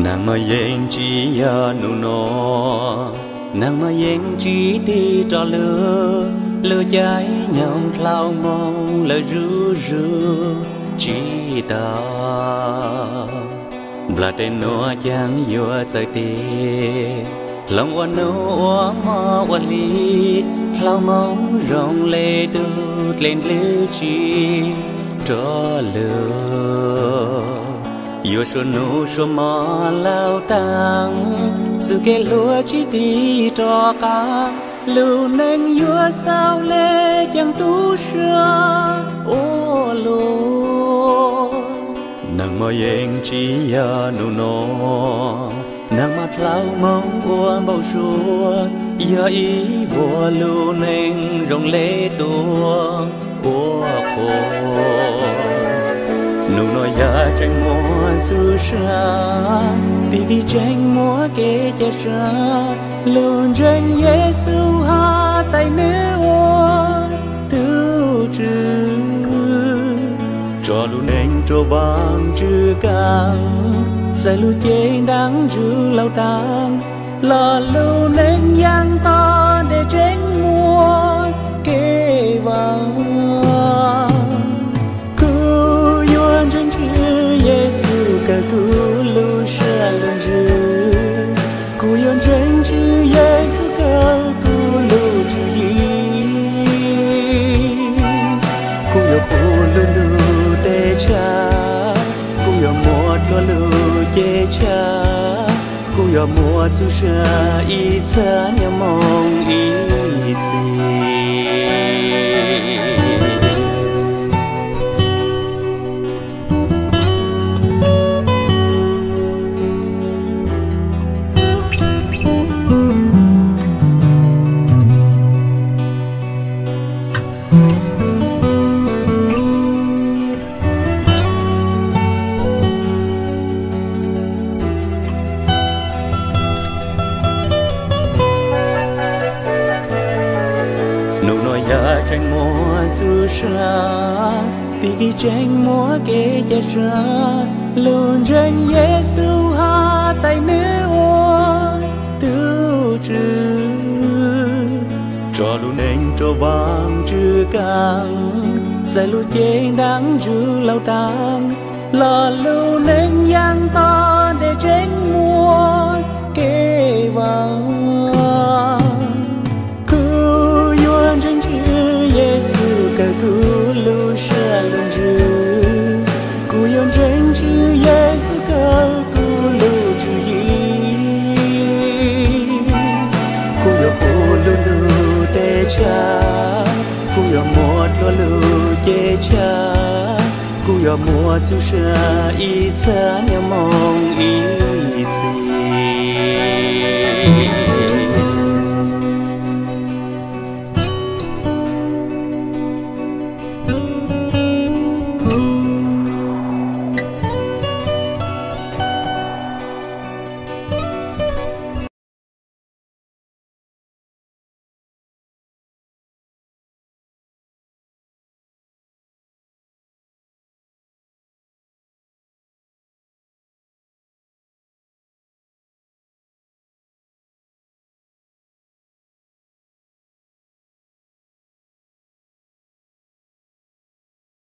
Neeg mas yeej tsis yog nus no, neeg mas yeej tsis tig rov lug, lub caij nyoog dlhau moog lawv zuj zus tsis tau. Nplaj teb nuav caag yuav txawj tig, hloov ua nub ua hmo ua hli, dlhau moog zoo le tug dlej ndlwg tsis rov lug. Yuav suav nub suav hmo laug taag, txuj kev hluas tsis tig rov qaab, lub neej yuav xaus le caag tu sab ua luaj. Neeg mas yeej tsis yog nus no, neeg mas dlhau moog ua npau suav, yog ib vuag lub neej zoo le tuaj ua qhua. Nus no yog tseem muaj txuj sa, pig kig tseem muaj kev ca sa, lug ntseeg Yexus hab txais nwg ua tug Tswv. Tso lub neej rua Vaajtswv kaaj, txawm lub cev ntaag ntsug laug taag, los lub neej yaaj tog ntes tseeb muaj kev vaam. Kuv yuav ntseeg Tswv Yexus kawg kuv lub sab lub ntsws. Kuv yuav ntseeg Tswv Yexus kawg kuv lub tswv yim. Kuv yuav pum lub ntuj teb tshab, kuv yuas muaj dlua lub cev tshab, kuv yuas muaj txuj sa ib txha nyob moog ib txhis. Nub nua yog tseem muaj txuj sa, pig kig tseem muaj kev ca sa, lug ntseeg Yexus hab txais nwg ua tug Tswv. Tso lub neej rua Vaajtswv kaam, txawm lub cev ntaag ntsug laug taag, los lub neej yaaj tog ntes tseeb muaj kev vaam. Kuv yuav ntseeg Tswv Yexus kawg kuv lub sab lub ntsws. Kuv yuav ntseeg Tswv Yexus kawg kuv lub tswv yim. Kuv yuav pum lub ntuj teb tshab, kuv yuav muaj dlua lub cev tshab, kuv yuav muaj txuj sa ib txha nyob moog ib txhis.